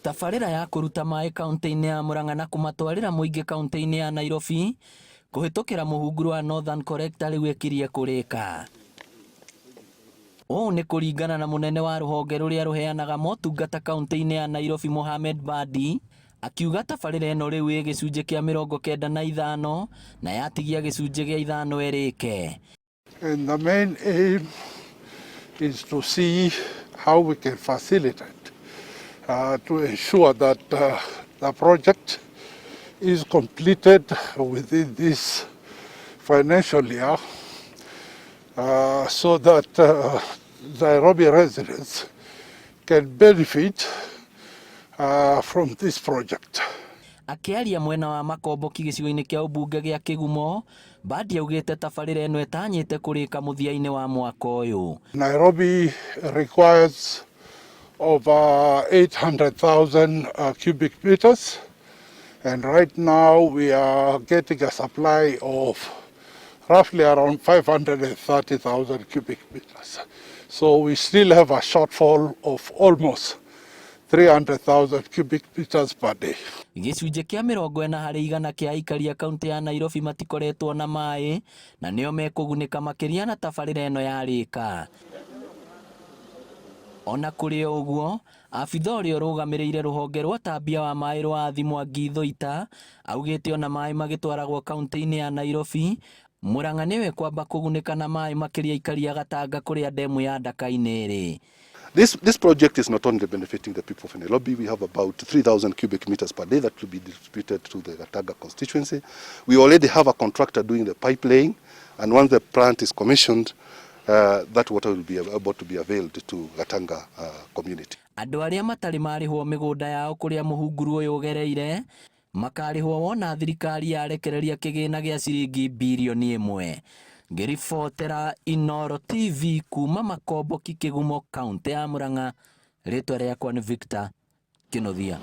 Tabarĩra ya kũruta maĩ kaunti-inĩ ya Murang'a na kũmatwarĩra mũingĩ kaunti-inĩ ya Nairobi kũhĩtũkĩra mũhunguru wa Northern Collector rĩu ĩkirie kũrĩka. Ũũ nĩ kũringana na mũnene wa rũhonge rũrĩa rũheanaga motungata kaunti-inĩ ya Nairobi Mohamed Badi, akiuga tabarĩra ĩno rĩu ĩ gĩcunjĩ kĩa 95 na yatigia gĩcunjĩ gĩa 5 ĩrĩke. And the main aim is to see how we can facilitate to ensure that the project is completed within this financial year so that Nairobi residents can benefit from this project. Akĩaria mwena wa Makomboki gĩcigo-inĩ kĩa ũmbunge gĩa Kĩgumo, Badi augĩte tabarĩra ĩno ĩtanyĩte kũrĩka mũthia-inĩ wa mwaka ũyũ. Nairobi requires over 800,000 cubic meters, and right now we are getting a supply of roughly around 530,000 cubic meters. So we still have a shortfall of almost 300,000 cubic meters per day. Gĩcunjĩ kĩa 40% kĩa aikari a kaunti ya Nairobi matikoretwo na maĩ na nĩo mekũgunĩka makĩria na tabarĩra ĩno yarĩka. Ona kũrĩ o ũguo, abitha ũrĩa ũrũgamĩrĩire rũhonge rwa ũtambia wa maĩ rwa Athi Mwangi Thuita augĩte ona maĩ magĩtwaragwo kaunti-inĩ ya Nairobi, Murang'a nĩwe kwamba kũgunĩka na maĩ makĩria aikari a Gatanga kũrĩa ndemu ya Ndaka-inĩ ĩrĩ. This project is not only benefiting the people of Nairobi, we have about 3,000 cubic meters per day that will be distributed to the Gatanga constituency. We already have a contractor doing the pipe laying, and once the plant is commissioned, that water will be able to be availed to Gatanga community. Andũ arĩa matarĩ marĩhwo mĩgũnda yao kũrĩa mũhunguru ũyũ ũgereire makarĩhwo wona thirikari yarekereria kĩgĩna gĩa ciringi birioni 1. Ngĩribotera Inooro TV kuma Makomboki, Kĩgumo, kaunti ya Murang'a, rĩtwa rĩakwa nĩ Victor Kĩnuthia.